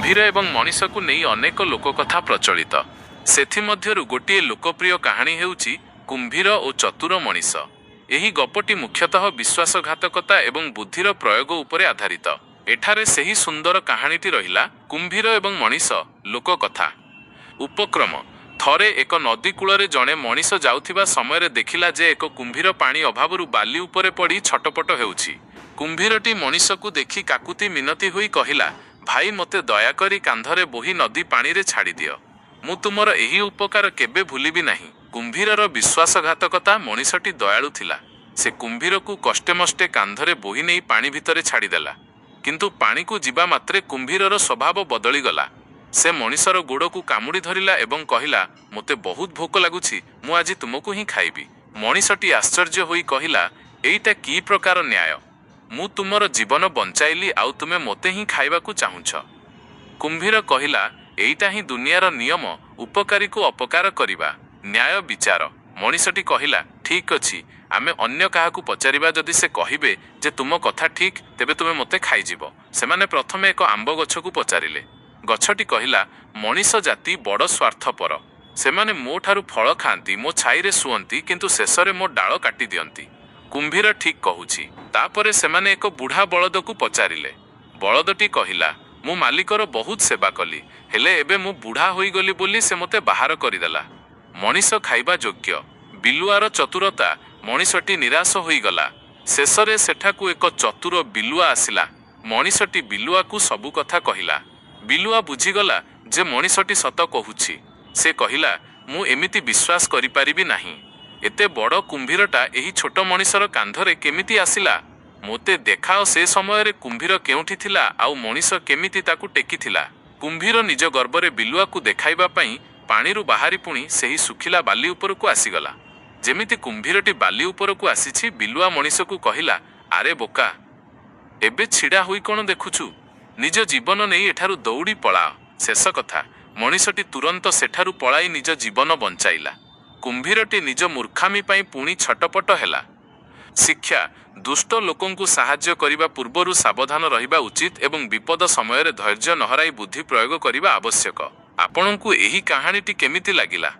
କୁମ୍ଭୀର ଏବଂ ମଣିଷକୁ ନେଇ ଅନେକ ଲୋକକଥା ପ୍ରଚଳିତ। ସେଥିମଧ୍ୟରୁ ଗୋଟିଏ ଲୋକପ୍ରିୟ କାହାଣୀ ହେଉଛି କୁମ୍ଭୀର ଓ ଚତୁର ମଣିଷ। ଏହି ଗପଟି ମୁଖ୍ୟତଃ ବିଶ୍ୱାସଘାତକତା ଏବଂ ବୁଦ୍ଧିର ପ୍ରୟୋଗ ଉପରେ ଆଧାରିତ। ଏଠାରେ ସେହି ସୁନ୍ଦର କାହାଣୀଟି ରହିଲା, କୁମ୍ଭୀର ଏବଂ ମଣିଷ, ଲୋକକଥା। ଉପକ୍ରମ, ଥରେ ଏକ ନଦୀ କୂଳରେ ଜଣେ ମଣିଷ ଯାଉଥିବା ସମୟରେ ଦେଖିଲା ଯେ ଏକ କୁମ୍ଭୀର ପାଣି ଅଭାବରୁ ବାଲି ଉପରେ ପଡ଼ି ଛଟପଟ ହେଉଛି। କୁମ୍ଭୀରଟି ମଣିଷକୁ ଦେଖି କାକୁତି ମିନତି ହୋଇ କହିଲା, "ଭାଇ, ମୋତେ ଦୟାକରି କାନ୍ଧରେ ବୋହି ନଦୀ ପାଣିରେ ଛାଡ଼ିଦିଅ। ମୁଁ ତୁମର ଏହି ଉପକାର କେବେ ଭୁଲିବି ନାହିଁ।" କୁମ୍ଭୀରର ବିଶ୍ୱାସଘାତକତା। ମଣିଷଟି ଦୟାଳୁ ଥିଲା। ସେ କୁମ୍ଭୀରକୁ କଷ୍ଟେମଷ୍ଟେ କାନ୍ଧରେ ବୋହି ନେଇ ପାଣି ଭିତରେ ଛାଡ଼ିଦେଲା। କିନ୍ତୁ ପାଣିକୁ ଯିବା ମାତ୍ରେ କୁମ୍ଭୀରର ସ୍ୱଭାବ ବଦଳିଗଲା। ସେ ମଣିଷର ଗୋଡ଼କୁ କାମୁଡ଼ି ଧରିଲା ଏବଂ କହିଲା, "ମୋତେ ବହୁତ ଭୋକ ଲାଗୁଛି। ମୁଁ ଆଜି ତୁମକୁ ହିଁ ଖାଇବି।" ମଣିଷଟି ଆଶ୍ଚର୍ଯ୍ୟ ହୋଇ କହିଲା, "ଏଇଟା କି ପ୍ରକାର ନ୍ୟାୟ? ମୁଁ ତୁମର ଜୀବନ ବଞ୍ଚାଇଲି ଆଉ ତୁମେ ମୋତେ ହିଁ ଖାଇବାକୁ ଚାହୁଁଛ?" କୁମ୍ଭୀର କହିଲା, "ଏଇଟା ହିଁ ଦୁନିଆର ନିୟମ, ଉପକାରୀକୁ ଅପକାର କରିବା।" ନ୍ୟାୟ ବିଚାର। ମଣିଷଟି କହିଲା, "ଠିକ୍ ଅଛି, ଆମେ ଅନ୍ୟ କାହାକୁ ପଚାରିବା। ଯଦି ସେ କହିବେ ଯେ ତୁମ କଥା ଠିକ୍, ତେବେ ତୁମେ ମୋତେ ଖାଇଯିବ।" ସେମାନେ ପ୍ରଥମେ ଏକ ଆମ୍ବ ଗଛକୁ ପଚାରିଲେ। ଗଛଟି କହିଲା, "ମଣିଷ ଜାତି ବଡ଼ ସ୍ୱାର୍ଥପର। ସେମାନେ ମୋ ଠାରୁ ଫଳ ଖାଆନ୍ତି, ମୋ ଛାଇରେ ଶୁଅନ୍ତି, କିନ୍ତୁ ଶେଷରେ ମୋ ଡାଳ କାଟି ଦିଅନ୍ତି। କୁମ୍ଭୀର ଠିକ୍ କହୁଛି।" ତାପରେ ସେମାନେ ଏକ ବୁଢ଼ା ବଳଦକୁ ପଚାରିଲେ। ବଳଦଟି କହିଲା, "ମୁଁ ମାଲିକର ବହୁତ ସେବା କଲି, ହେଲେ ଏବେ ମୁଁ ବୁଢ଼ା ହୋଇଗଲି ବୋଲି ସେ ମୋତେ ବାହାର କରିଦେଲା।" ମଣିଷ ଖାଇବା ଯୋଗ୍ୟ। ବିଲୁଆର ଚତୁରତା। ମଣିଷଟି ନିରାଶ ହୋଇଗଲା। ଶେଷରେ ସେଠାକୁ ଏକ ଚତୁର ବିଲୁଆ ଆସିଲା। ମଣିଷଟି ବିଲୁଆକୁ ସବୁ କଥା କହିଲା। ବିଲୁଆ ବୁଝିଗଲା ଯେ ମଣିଷଟି ସତ କହୁଛି। ସେ କହିଲା, "ମୁଁ ଏମିତି ବିଶ୍ୱାସ କରିପାରିବି ନାହିଁ। ଏତେ ବଡ଼ କୁମ୍ଭୀରଟା ଏହି ଛୋଟ ମଣିଷର କାନ୍ଧରେ କେମିତି ଆସିଲା? ମୋତେ ଦେଖାଅ, ସେ ସମୟରେ କୁମ୍ଭୀର କେଉଁଠି ଥିଲା ଆଉ ମଣିଷ କେମିତି ତାକୁ ଟେକିଥିଲା।" କୁମ୍ଭୀର ନିଜ ଗର୍ବରେ ବିଲୁଆକୁ ଦେଖାଇବା ପାଇଁ ପାଣିରୁ ବାହାରି ପୁଣି ସେହି ଶୁଖିଲା ବାଲି ଉପରକୁ ଆସିଗଲା। ଯେମିତି କୁମ୍ଭୀରଟି ବାଲି ଉପରକୁ ଆସିଛି, ବିଲୁଆ ମଣିଷକୁ କହିଲା, "ଆରେ ବୋକା, ଏବେ ଛିଡ଼ା ହୋଇ କ'ଣ ଦେଖୁଛୁ? ନିଜ ଜୀବନ ନେଇ ଏଠାରୁ ଦୌଡ଼ି ପଳାଅ।" ଶେଷ କଥା, ମଣିଷଟି ତୁରନ୍ତ ସେଠାରୁ ପଳାଇ ନିଜ ଜୀବନ ବଞ୍ଚାଇଲା। କୁମ୍ଭୀରଟି ନିଜ ମୂର୍ଖାମି ପାଇଁ ପୁଣି ଛଟପଟ ହେଲା। ଶିକ୍ଷା, ଦୁଷ୍ଟ ଲୋକଙ୍କୁ ସାହାଯ୍ୟ କରିବା ପୂର୍ବରୁ ସାବଧାନ ରହିବା ଉଚିତ ଏବଂ ବିପଦ ସମୟରେ ଧୈର୍ଯ୍ୟ ନହରାଇ ବୁଦ୍ଧି ପ୍ରୟୋଗ କରିବା ଆବଶ୍ୟକ। ଆପଣଙ୍କୁ ଏହି କାହାଣୀଟି କେମିତି ଲାଗିଲା?